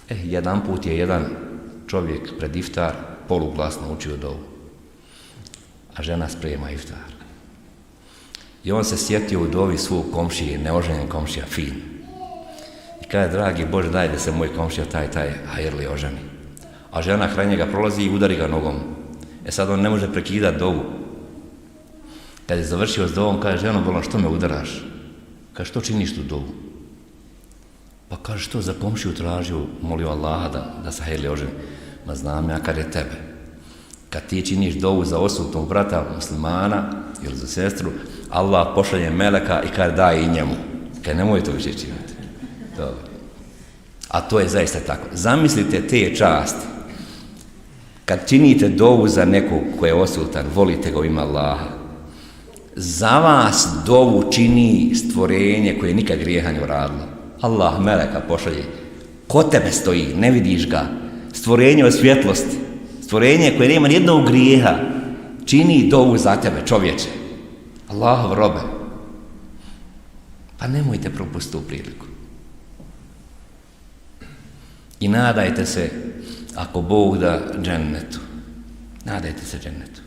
Jedan put je jedan čovjek pred iftar poluglasno učio dovu, a žena sprema iftar. I on se sjetio u dovi svog komšije, neoženjen komšija, fin. I kaže, dragi Bože, daj da se moj komšija taj hajrli oženi. A žena kraj njega prolazi i udari ga nogom. Sad on ne može prekidati dovu. Kad je završio s dovom, kaže, ženo, bolan, što me udaraš? Kaže, što činiš tu dovu? Pa kaže, što za komšiju tražio, molio Allaha da se hajrli oženi. Ma znam ja kad je tebe. Kad ti činiš dovu za osudnog brata muslimana ili za sestru, Allah pošalje meleka i kaže daj i njemu. Kaže, nemoj to više činiti. Dobro. A to je zaista tako. Zamislite te časti. Kad činite dovu za nekog ko je osutan, volite ga u ime Allaha. Za vas dovu čini stvorenje koje nikad grijeha ne uradilo. Allah meleka pošalje. Kod tebe stoji, ne vidiš ga. Stvorenje od svjetlosti. Stvorenje koje nema nijednog grijeha čini dovu za tebe, čovječe. Allahov robe. Pa nemojte propustiti tu priliku. I nadajte se, ako Bog da, džennetu. Nadajte se džennetu.